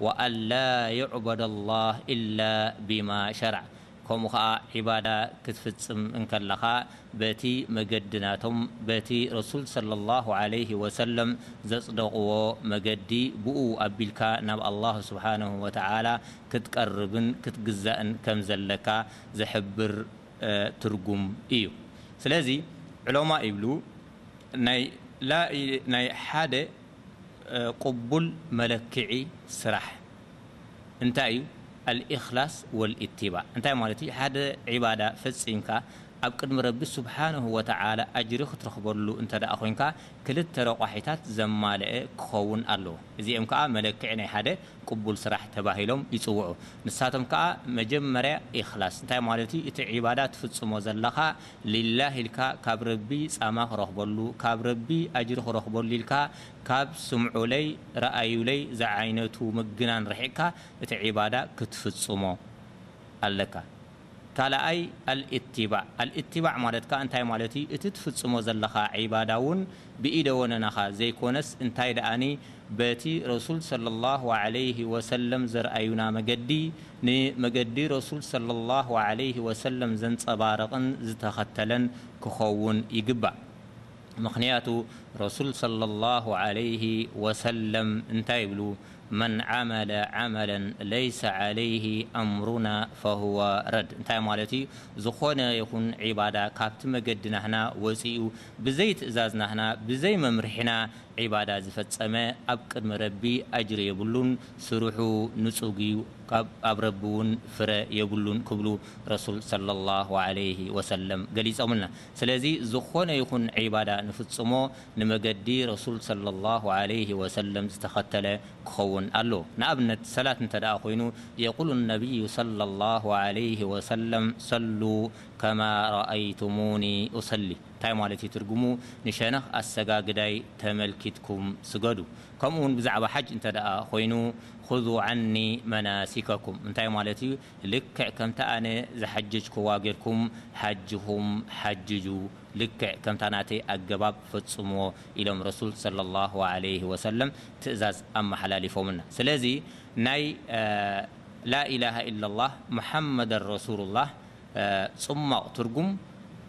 وأن لا يعبد الله إلا بما شرع ከምኡ ኸኣ ዒባዳ ክትፍጽም እንከለኻ በቲ መገዲ ናቶም በቲ ረሱል ሰለላሁ ዐለይሂ ወሰለም ዘጽደቕዎ መገዲ ብኡ ኣቢልካ ናብ ኣላህ ስብሓነሁ ወተዓላ ክትቀርብን ክትግዛእን ከም ዘለካ ዝሕብር ትርጉም እዩ። ስለዚ ዑለማ ይብሉ ናይ ሓደ ቅቡል መለክዒ ስራሕ እንታይ እዩ? ኣልእኽላስ ወልእትባዕ እንታይ ማለት እዩ? ሓደ ዒባዳ ፈጺምካ ኣብ ቅድሚ ረቢ ስብሓንሁ ወተዓላ ኣጅሪ ክትረኽበሉ እንተ ደኣ ኮይንካ ክልተ ረቋሒታት ዘማልአ ክኸውን ኣለዎ። እዚኦም ከኣ መለክዒ ናይ ሓደ ቅቡል ስራሕ ተባሂሎም ይጽውዑ። ንሳቶም ከኣ መጀመርያ ኢኽላስ እንታይ ማለት እዩ? እቲ ዒባዳ ትፍጽሞ ዘለኻ ሊላህ ኢልካ ካብ ረቢ ጻማ ክረኽበሉ ካብ ረቢ ኣጅሪ ክረኽበሉ ኢልካ ካብ ስምዑለይ ረኣዩለይ ዝዓይነቱ ምግናን ርሒቕካ እቲ ዒባዳ ክትፍጽሞ ኣለካ። ካልኣይ ኣልእትባዕ ኣልእትባዕ ማለት ከኣ እንታይ ማለት እዩ? እቲ ትፍጽሞ ዘለኻ ዒባዳ እውን ብኢደ ወነናኻ ዘይኮነስ እንታይ ደኣኒ በቲ ረሱል ሰለላሁ ዐለይሂ ወሰለም ዘርኣዩና መገዲ ንመገዲ ረሱል ሰለላሁ ዐለይሂ ወሰለም ዘንጸባርቕን ዝተኸተለን ክኸውን ይግባእ። ምኽንያቱ ረሱል ሰለላሁ ዐለይሂ ወሰለም እንታይ ይብሉ? መን ዓመለ ዓመለን ለይሰ ዐለይሂ ኣምሩና ፈሁወ ረድ እንታይ ማለት እዩ? ዝኾነ ይኹን ዒባዳ ካብቲ መገዲ ናህና ወፂኡ ብዘይ ትእዛዝ ናህና ብዘይ መምርሒና ዒባዳ ዝፈጸመ ኣብ ቅድሚ ረቢ ኣጅሪ የብሉን፣ ስርሑ ንጹግ እዩ፣ ኣብ ረቢ እውን ፍረ የብሉን ክብሉ ረሱል ሰለላሁ ዐለይሂ ወሰለም ገሊጾምልና። ስለዚ ዝኾነ ይኹን ዒባዳ ንፍጽሞ ንመገዲ ረሱል ሰለላሁ ዐለይሂ ወሰለም ዝተኸተለ ክኸውን ኣለዎ። ንኣብነት ሰላት እንተ ደኣ ኮይኑ የቁሉ ነቢዩ ሰለላሁ ዐለይሂ ወሰለም ሰሉ ከማ ረኣይቱሙኒ ኡሰሊ እንታይ ማለት እዩ ትርጉሙ? ንሸነኽ ኣሰጋግዳይ ተመልኪትኩም ስገዱ። ከምኡ እውን ብዛዕባ ሓጅ እንተ ደኣ ኮይኑ ኹዙ ዓኒ መናሲከኩም እንታይ ማለት እዩ? ልክዕ ከምቲ ኣነ ዝሓጀጅክዋ ጌርኩም ሓጅኹም ሓጅጁ፣ ልክዕ ከምታ ናተይ ኣገባብ ፈጽምዎ ኢሎም ረሱል ሰለላሁ ዐለይሂ ወሰለም ትእዛዝ ኣመሓላሊፎምልና። ስለዚ ናይ ላኢላሃ ኢላላህ ሙሓመደን ረሱሉላህ ጽማቕ ትርጉም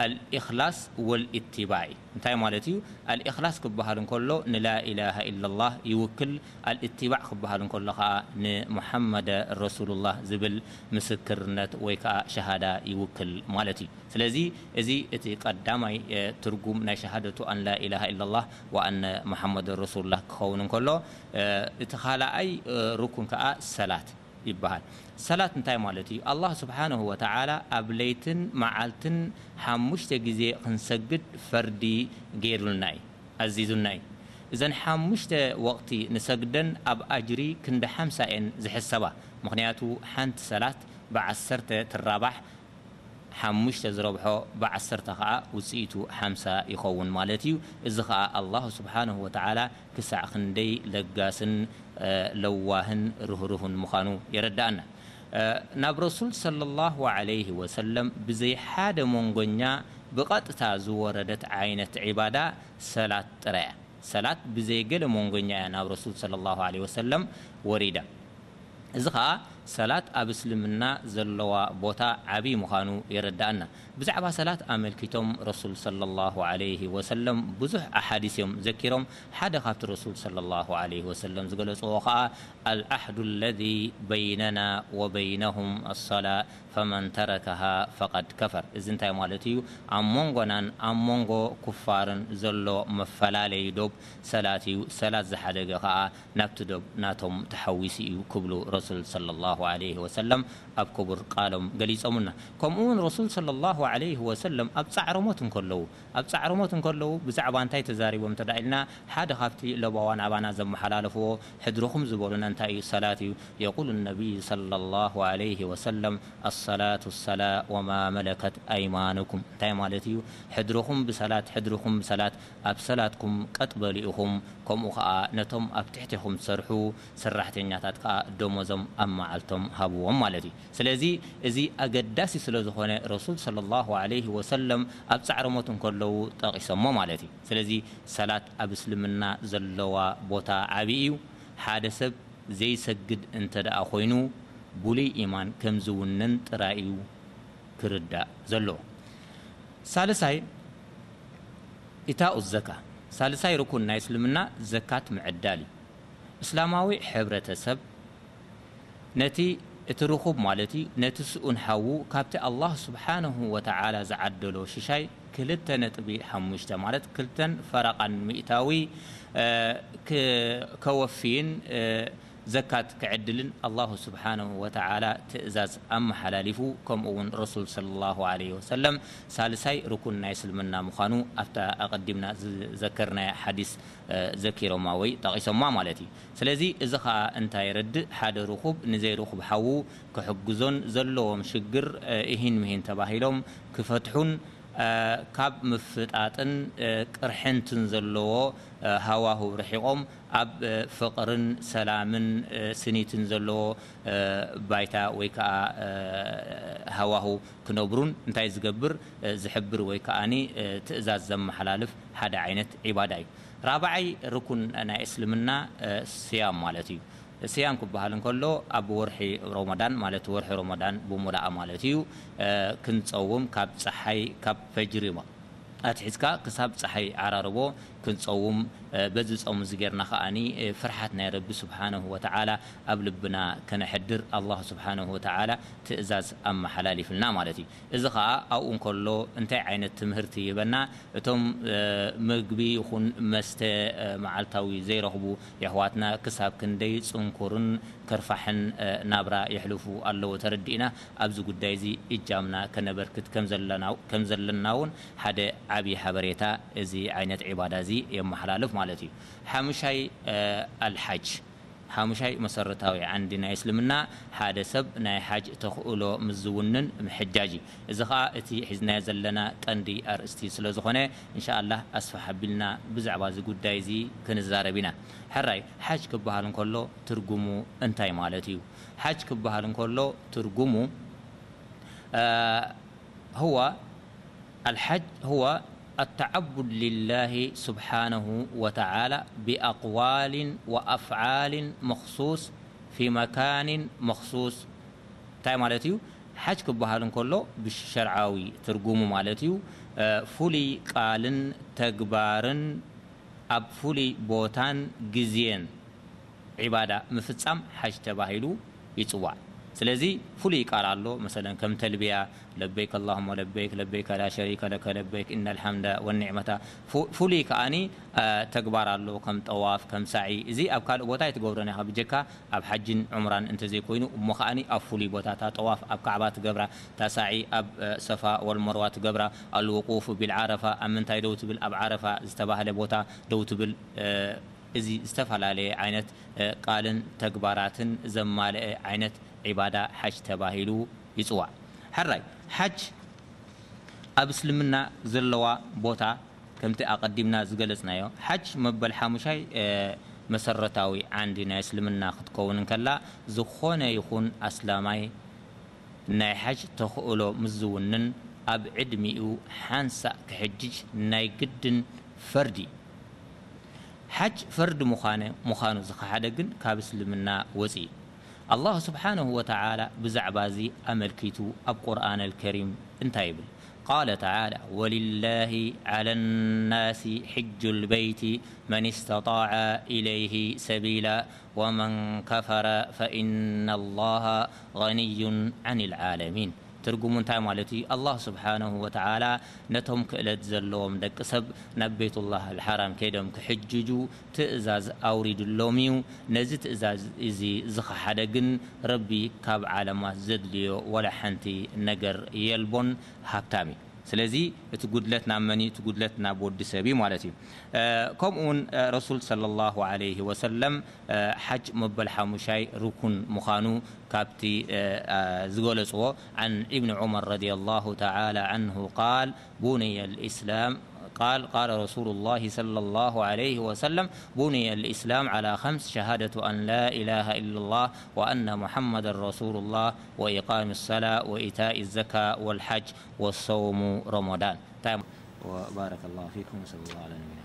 ኣልእኽላስ ወልእትባዕ እዩ። እንታይ ማለት እዩ? ኣልእኽላስ ክበሃል እንከሎ ንላኢላሃ ኢላላህ ይውክል፣ ኣልእትባዕ ክበሃል እንከሎ ኸኣ ንሙሓመደ ረሱሉላህ ዝብል ምስክርነት ወይ ከኣ ሸሃዳ ይውክል ማለት እዩ። ስለዚ እዚ እቲ ቀዳማይ ትርጉም ናይ ሸሃደቱ ኣን ላኢላሃ ኢላላህ ወኣነ ሙሓመደ ረሱሉላህ ክኸውን እንከሎ እቲ ካልኣይ ሩኩን ከኣ ሰላት ይበሃል። ሰላት እንታይ ማለት እዩ? ኣላህ ስብሓንሁ ወተዓላ ኣብ ለይትን መዓልትን ሓሙሽተ ግዜ ክንሰግድ ፈርዲ ገይሩልና እዩ፣ ኣዚዙና እዩ። እዘን ሓሙሽተ ወቕቲ ንሰግደን ኣብ ኣጅሪ ክንዲ ሓምሳ እየን ዝሕሰባ። ምኽንያቱ ሓንቲ ሰላት ብዓሰርተ ትራባሕ ሓሙሽተ ዝረብሖ ብዓሰርተ ኸዓ ውፅኢቱ ሓምሳ ይኸውን ማለት እዩ። እዚ ኸዓ ኣላሁ ስብሓንሁ ወተዓላ ክሳዕ ክንደይ ለጋስን ለዋህን ርህሩህን ምዃኑ የረድኣና። ናብ ረሱል ሰለላሁ ዐለይሂ ወሰለም ብዘይ ሓደ መንጎኛ ብቐጥታ ዝወረደት ዓይነት ዒባዳ ሰላት ጥራይ እያ። ሰላት ብዘይ ገለ መንጎኛ እያ ናብ ረሱል ሰለላሁ ዐለይሂ ወሰለም ወሪዳ። እዚ ኸኣ ሰላት ኣብ እስልምና ዘለዋ ቦታ ዓብዪ ምዃኑ የረድኣና። ብዛዕባ ሰላት ኣመልኪቶም ረሱል ሰለላሁ ዐለይሂ ወሰለም ብዙሕ ኣሓዲስ እዮም ዘኪሮም። ሓደ ካብቲ ረሱል ሰለላሁ ዐለይሂ ወሰለም ዝገለጽዎ ኸኣ ኣልዓህዱ ለዚ በይነና ወበይነሁም ኣሰላ ፈመን ተረከሃ ፈቀድ ከፈር። እዚ እንታይ ማለት እዩ? ኣብ መንጎናን ኣብ መንጎ ኩፋርን ዘሎ መፈላለዩ ዶብ ሰላት እዩ። ሰላት ዝሓደገ ኸኣ ናብቲ ዶብ ናቶም ተሓዊሱ እዩ ክብሉ ረሱል ሰለላሁ ዐለይሂ ወሰለም ኣብ ክቡር ቃሎም ገሊጾምና። ከምኡ እውን ረሱል ሰለላሁ ዐለይሂ ወሰለም ኣብ ጻዕረሞት እንከለዉ ኣብ ጻዕረሞት እንከለዉ ብዛዕባ እንታይ ተዛሪቦም እንተ ኢልና ሓደ ካብቲ ለባዋን ኣባና ዘመሓላለፍዎ ሕድርኹም ዝበሉና እንታይ እዩ? ሰላት እዩ። የቁሉ ነቢይ ሰለላሁ ዐለይሂ ወሰለም ኣሰላቱ ሰላ ወማ መለከት ኣይማኑኩም እንታይ ማለት እዩ? ሕድርኹም ብሰላት ሕድርኹም ብሰላት ኣብ ሰላትኩም ቀጥ በሉ ኢኹም፣ ከምኡ ኸዓ ነቶም ኣብ ትሕቴኹም ዝሰርሑ ሰራሕተኛታት ከኣ ደሞዞም ኣብ መዓልቶም ሃብዎም ማለት እዩ። ስለዚ እዚ ኣገዳሲ ስለ ዝኾነ ረሱል ሰለላሁ ዐለይሂ ወሰለም ኣብ ጻዕረሞት እንከለዉ ጠቒሶሞ ማለት እዩ። ስለዚ ሰላት ኣብ እስልምና ዘለዋ ቦታ ዓቢ እዩ። ሓደ ሰብ ዘይሰግድ እንተ ደኣ ኮይኑ፣ ብሉይ ኢማን ከም ዝውንን ጥራይ እዩ ክርዳእ ዘለዎ። ሳልሳይ፣ ኢታኡ ዘካ። ሳልሳይ ርኩን ናይ እስልምና ዘካት ምዕዳል እዩ። እስላማዊ ሕብረተሰብ ነቲ፣ እቲ ርኹብ ማለት እዩ፣ ነቲ ስኡን ሓዉ ካብቲ ኣላህ ስብሓነሁ ወተዓላ ዝዓደሎ ሽሻይ ክልተ ነጥቢ ሓሙሽተ ማለት ክልተን ፈረቓን ሚእታዊ፣ እ፣ ክ-፣ ከወፍይን፣ እ፣ ዘካት ክዕድልን ኣላሁ ስብሓነሁ ወተዓላ ትእዛዝ ኣመሓላሊፉ፣ ከምኡ እውን ረሱል ሰለላሁ ዐለይሂ ወሰለም ሳልሳይ ርኩን ናይ እስልምና ምዃኑ ኣብታ ኣቐዲምና ዝዘከርናያ ሓዲስ፣ እ፣ ዘኪሮማ ወይ ጠቒሶማ ማለት እዩ። ስለዚ እዚ ኸኣ እንታይ የረድእ? ሓደ ርኹብ ንዘይርኹብ ሓዉ ክሕግዞን ዘለዎም ሽግር፣ እ፣ እሂን ምሂን ተባሂሎም ክፈትሑን፣ እ፣ ካብ ምፍጣጥን፣ እ፣ ቅርሕንትን ዘለዎ፣ እ፣ ሃዋሁ ርሒቖም ኣብ፣ እ፣ ፍቕርን ሰላምን፣ እ፣ ስኒትን ዘለዎ፣ እ፣ ባይታ ወይ ከኣ፣ እ፣ ሃዋሁ ክነብሩን እንታይ ዝገብር፣ እ፣ ዝሕብር ወይ ከኣኒ፣ እ፣ ትእዛዝ ዘመሓላልፍ ሓደ ዓይነት ዒባዳ እዩ። ራብዓይ ርኩን ናይ እስልምና፣ እ፣ ስያም ማለት እዩ። ስያም ክበሃል እንከሎ ኣብ ወርሒ ረመዳን ማለት ወርሒ ረመዳን ብሙላኣ ማለት እዩ፣ እ፣ ክንጸውም ካብ ጸሓይ ካብ ፈጅሪ ኣትሒዝካ ክሳብ ጸሓይ ዓራርቦ ክንጸውም፣ እ፣ በዚ ጾም እዚ ጌርና ከኣኒ፣ እ፣ ፍርሓት ናይ ረቢ ስብሓነሁ ወተዓላ ኣብ ልብና ከነሕድር ኣላህ ስብሓነሁ ወተዓላ ትእዛዝ ኣመሓላሊፍልና ማለት እዩ። እዚ ኸኣ ኣብኡ እንከሎ እንታይ ዓይነት ትምህርቲ ይህበና? እቶም፣ እ፣ ምግቢ ይኹን መስተ፣ እ፣ መዓልታዊ ዘይረኽቡ የሕዋትና ክሳብ ክንደይ ጽንኩርን ከርፋሕን፣ እ፣ ናብራ የሕልፉ ኣለዉ ተረዲእና፣ ኣብዚ ጉዳይ እዚ እጃምና ከነበርክት ከም ዘለና፣ ከም ዘለና እውን ሓደ ዓቢ ሓበሬታ እዚ ዓይነት ዒባዳ እዚ የመሓላልፍ ማለት እዩ። ሓሙሻይ፣ እ፣ ኣልሓጅ። ሓሙሻይ መሰረታዊ ዓንዲ ናይ እስልምና ሓደ ሰብ ናይ ሓጅ ተኽእሎ ምስ ዝውንን ምሕጃጅ እዩ። እዚ ኸኣ እቲ ሒዝናዮ ዘለና ቀንዲ ኣርእስቲ ስለ ዝኾነ፣ እንሻኣላህ ኣስፍሕ ኣቢልና ብዛዕባ እዚ ጉዳይ እዚ ክንዛረብ ኢና። ሕራይ፣ ሓጅ ክበሃል እንከሎ ትርጉሙ እንታይ ማለት እዩ? ሓጅ ክበሃል እንከሎ ትርጉሙ፣ እ፣ هو الحج هو التعبد لله سبحانه وتعالى بأقوال وأفعال مخصوص في مكان مخصوص። እንታይ ማለት እዩ? ሓጅ ክበሃል እንከሎ ብሸርዓዊ ትርጉሙ ማለት እዩ፣ እ፣ ፍሉይ ቃልን ተግባርን ኣብ ፍሉይ ቦታን ግዜን ዒባዳ ምፍጻም ሓጅ ተባሂሉ ይጽዋዕ። ስለዚ ፍሉይ ቃል ኣሎ፣ መሰለን ከም ተልብያ፣ ለበይክ ኣላሁመ ለበይክ፣ ለበይከ ላ ሸሪከ ለከ ለበይክ፣ ኢነል ሓምደ ወኒዕመታ። ፉ-፣ ፍሉይ ከኣኒ፣ እ፣ ተግባር ኣሎ፣ ከም ጠዋፍ፣ ከም ሳዒ። እዚ ኣብ ካልእ ቦታ ኣይትገብሮን ኢኻ፣ ብጀካ ኣብ ሓጅን ዑምራን እንተዘይኮይኑ፣ እሞ ከኣኒ ኣብ ፍሉይ ቦታ፣ እታ ጠዋፍ ኣብ ካዕባ ትገብራ፣ እታ ሳዒ ኣብ፣ እ፣ ሰፋ ወልመርዋ ትገብራ፣ ኣልውቁፍ ቢልዓረፋ፣ ኣብ ምንታይ ደው ትብል? ኣብ ዓረፋ ዝተባህለ ቦታ ደው ትብል፣ እ፣ እዚ ዝተፈላለየ ዓይነት፣ እ፣ ቃልን ተግባራትን ዘማልአ ዓይነት ዒባዳ ሓጅ ተባሂሉ ይጽዋዕ። ሕራይ፣ ሓጅ ኣብ እስልምና ዘለዋ ቦታ ከምቲ ኣቐዲምና ዝገለጽናዮ፣ ሓጅ መበል ሓሙሻይ፣ እ፣ መሰረታዊ ዓንዲ ናይ እስልምና ክትከውን እንከላ፣ ዝኾነ ይኹን ኣስላማይ ናይ ሓጅ ተኽእሎ ምስ ዝውንን ኣብ ዕድሚኡ ሓንሳእ ክሕጅጅ ናይ ግድን ፈርዲ እዩ። ሓጅ ፈርዲ ምዃነ-፣ ምዃኑ ዝኸሓደ ግን ካብ እስልምና ወፂኡ። ኣላህ ስብሓነሁ ወተዓላ ብዛዕባ እዚ ኣመልኪቱ ኣብ ቁርኣን ኣልከሪም እንታይ ይብል? قال تعالى: ولله على الناس حج البيت من استطاع إليه سبيلا ومن كفر فإن الله غني عن العالمين. ትርጉሙ እንታይ ማለት እዩ? ኣላህ ስብሓነሁ ወተዓላ ነቶም ክእለት ዘለዎም ደቂ ሰብ ናብ ቤቱላህ ኣልሓራም ከይዶም ክሕጅጁ ትእዛዝ ኣውሪድሎም እዩ። ነዚ ትእዛዝ እዚ ዝኸሓደ ግን ረቢ ካብ ዓለማት ዘድልዮ ወላ ሓንቲ ነገር የልቦን፣ ሃብታም እዩ። ስለዚ እቲ ጉድለት ናብ መን እዩ? እቲ ጉድለት ናብ ወዲ ሰብ እዩ ማለት እዩ። እ፣ ከምኡ እውን፣ እ፣ ረሱል ሰለላሁ ዐለይሂ ወሰለም፣ እ፣ ሓጅ መበል ሓሙሻይ ርኩን ምዃኑ ካብቲ፣ እ፣ እ፣ ዝገለጽዎ፣ عن ابن عمر رضي الله تعالى عنه قال: بني الإسلام، قال: قال رسول الله صلى الله عليه وسلم: بني الإسلام على خمس، شهادة أن لا إله إلا الله وأن محمدا رسول الله وإقام الصلاة وإيتاء الزكاة والحج وصوم رمضان. تمام. وبارك الله فيكم وصلى الله على نبينا